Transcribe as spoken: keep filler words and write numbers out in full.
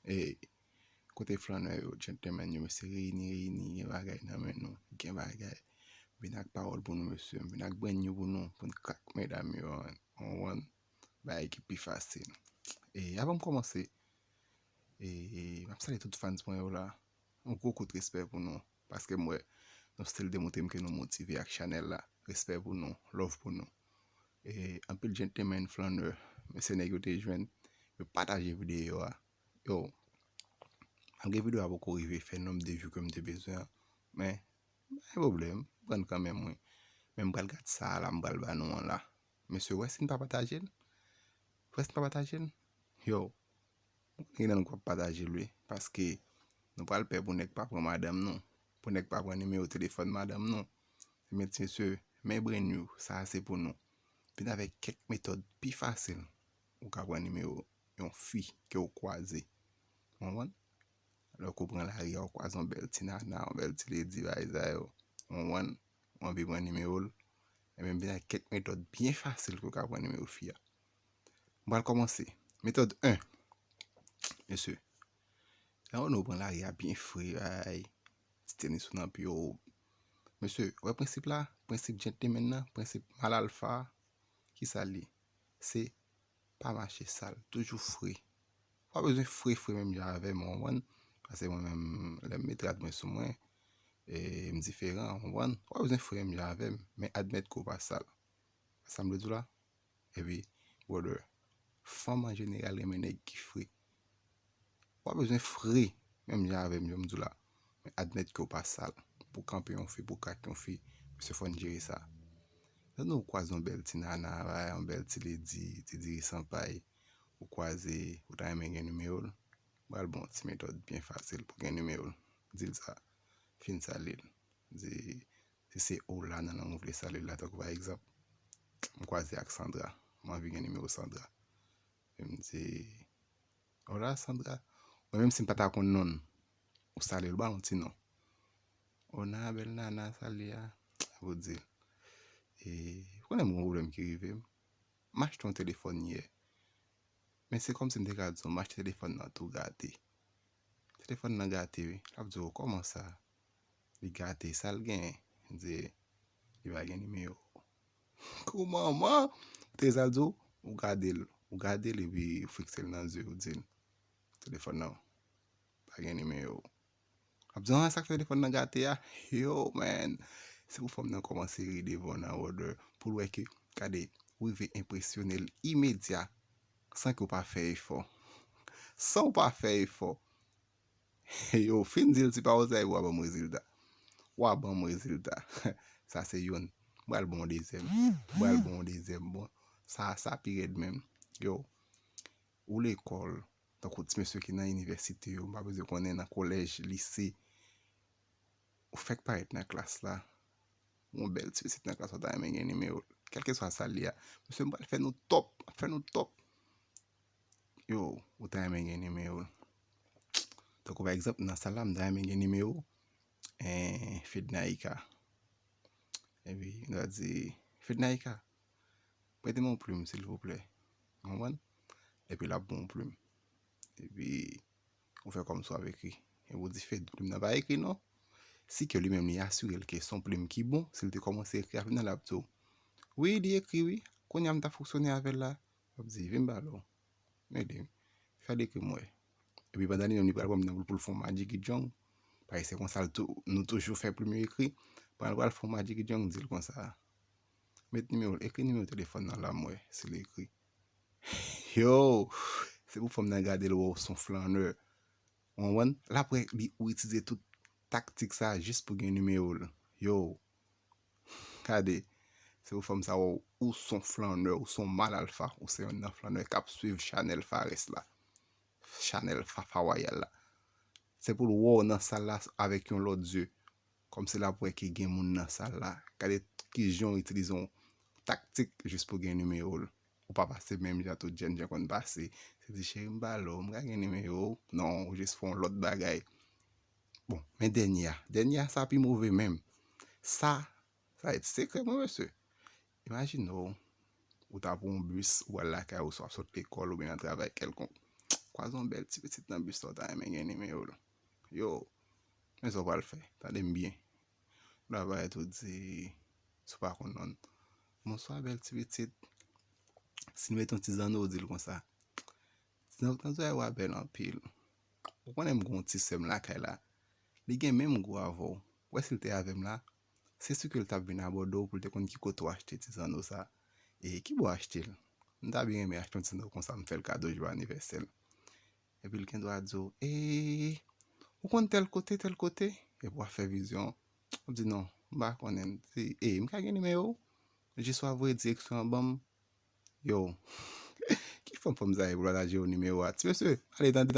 E kote flannè yo, gentleman yo, mesye, reyini, reyini, gen bagay nan men nou, gen bagay. Vin ak pawòl pou nou, mesye, vin ak brand new pou nou, pou n krak medam yo, an, an, bay ki pi fasil. E avan m kòmanse, e, m ap salye tout fans mwen yo la. Yon gwo kout respè pou nou, paske m wè nou still demontre m ke nou motive ak chanèl la. Respè pou nou, love pou nou. E anpil gentleman flannè, mesye, nèg yo te jwenn, yo pataje videyo a. Yo, malgre videyo a poko rive fè nonb de view ke m te bezwen an, men pa gen pwoblèm, m pran kanmenm, wi. Men m pral gad sa a la, m pral ba nou an la. Mesye, w wè si n pa pataje l? W wè si n pa pataje l? Yo, m konnen gen nan nou k p ap pataje l, wi, paske nou pral pè pou nèg pa pran madanm nou, pou nèg pa pran nimewo telefòn madanm nou. Men ti mesye, men brand new, sa a se pou nou. Vin avèk kèk metòd pi fasil ou ka pran nimewo yon fi ke w kwaze. Ou konprann? Lè w pran lari a, w kwaze yon bèl ti nana, yon bèl ti ledi, bagay sa yo. Ou konprann? Ou anvi pran nimewo l. Ebyen, m vin ak kèk metòd byen fasil ke w ka pran nimewo fi a. M pral kòmanse. Metòd en. Mesye, lè w pran lari a byen fre, ay, ti tenis ou nan pye w. Mesye, wè prensip la? Prensip gentleman nan, prensip mal alfa, kisa l ye? Se pa mache sal, toujou fre. Ou pa bezwen fre, fre menm jan avè m, ou konprann? Paske mwen menm, lè m met rad mwen sou mwen, e m diferan, ou konprann? Ou pa bezwen fre menm jan avè m, men admèt ke w pa sal. Sa m vle di w la? Epi, brother, fanm an jeneral renmen nèg ki fre. Ou pa bezwen fre, menm jan avè m, jan m di w la. Men admèt ke w pa sal. Pou kanpe yon fi, pou krak yon fi, mesye, fò n jere sa. Lè nou kwaze yon bèl ti nana, yon bèl ti ledi, ti diri san pay, ou kwaze, ou ta renmen gen nimewo l, m pral ba w yon ti metòd byen fasil pou gen nimewo l. Di l sa, fin salye l. Di, si se hola nan lang ou vle salye l la, tankou pa egzanp, m kwaze ak Sandra, m anvi gen nimewo Sandra. Epi m di, hola Sandra. Mwen menm si m pa ta konn non l, ou salye l, ou ba l yon ti non. Hola, bèl nana, sa l ye a? Epi w di l, e, ou konnen m gen yon pwoblèm ki rive m. M achte yon telefòn yè. Men se kòmsi m te ka di w, m achte telefòn nan tou gate. Telefòn nan gate, wi. L ap di w, kòman sa? Li gate, sa l genyen? Li di, li pa gen nimewo. Kòman, man? Ou te sa l di w, ou gade l, ou gade l epi ou fikse l nan zye, ou di l, telefòn nan pa gen nimewo. Ap di, ah, sa k fè telefòn nan gate a? Yo, man. Se pou fanm nan kòmanse ri devan w nan order. Pou l wè ke, gade, ou rive enpresyone l imedya, san ke w pa fè efò. San w pa fè efò. Yo, fin di l ti pawòl sa, epi w a ban m rezilta. W a ban m rezilta. Sa se youn. M pral ba w yon dezyèm. M pral ba w yon dezyèm. Bon, sa, sa pi rèd menm. Yo, ou lekòl, tankou ti mesye ki nan inivèsite yo, m pa bezwen konnen nan kolèj, lise, ou fèk parèt nan klas la, yon bèl ti pitit nan klas la, ou ta renmen gen nimewo l. Kèlkeswa sa l ye a. Mesye, m pral fè nou top, m ap fè nou top. Yo, ou ta renmen gen nimewo l. Tankou pa egzanp, nan sal la, m ta renmen gen nimewo, eh, Fednaika. Epi, m ta di, Fednaika, prete m yon plim, silvouplè. Ou konprann? Epi l ap ba w yon plim. Epi, ou fè kòmsi w ap ekri. Epi w di, Fed, plim nan pa ekri non. Si ke li menm li asire l ke se yon plim ki bon, si l te kòmanse ekri, apre nan l ap di w, wi, li ekri, wi. Kounye a m t ap fonksyone avè l la. L ap di, vin m pale w. Ede m. Fè l ekri m wè. Epi pandan li menm li pral pran nan boul pou l fè yon madjigidjong. Paske se konsa l tou, nou toujou fè plim yo ekri. Pandan l pral fè yon madjigidjong, di l konsa, met nimewo, ekri nimewo telefòn nan la m wè si l ekri. Yo, se pou fanm nan gade l wè w se yon flannè. Ou konprann? L ap wè li, ou itilize tout taktik sa jis pou gen nimewo l. Yo, gade, se pou fanm sa wè w, ou se yon flannè, ou se yon mal alfa, ou se yonn nan flannè k ap swiv chanèl Fares la. Chanèl Fafa Wayal la. Se pou l wè w nan sal la avèk yon lòt zye. Kòmsi l ap wè ke gen moun nan sal la. Gade kijan w itilize yon taktik jis pou gen nimewo l. Ou pa pase menm jan tout jènjan konn pase. Se di, cheri, m pale w, m ka gen nimewo w? Non, ou jis fè yon lòt bagay. Bon, men dènye a. Dènye a, sa pi move menm. Sa, sa rete sekrè mwen, mesye. Imajine w, ou ta pran yon bis, ou al lakay ou, swa w sot lekòl oubyen nan travay kèlkonk. kwaze yon bèl ti pitit nan bis la, w ta renmen gen nimewo l. Yo, men sa w pral fè, tande m byen. Ou la parèt ou di, si w pa konn non l. Bonswa, bèl ti pitit. Si n mete yon ti zanno, w di l konsa. Ti zanno, tanzè w a bèl anpil. Ou konnen m gen yon ti sè m lakay la. Li gen menm gou avè w. Ou wè si l te avè m la, se si ke l t ap vin abòde w pou l te konn ki kote w achte ti zanno sa. E ki bò w achte l? M ta byen renmen achte yon ti zanno konsa, m fè l kado jou anivèsè l. Epi l gen dwa di w, e, ou konn tèl kote, tèl kote? Epi w ap fè vizyon. W ap di, non, m pa konnen. Di, e, m ka gen nimewo w? Jis w ap voye direksyon an ban m. Yo, ki fanm fanm sa ye pou l pataje yo nimewo a? Ti mesye, ale tande.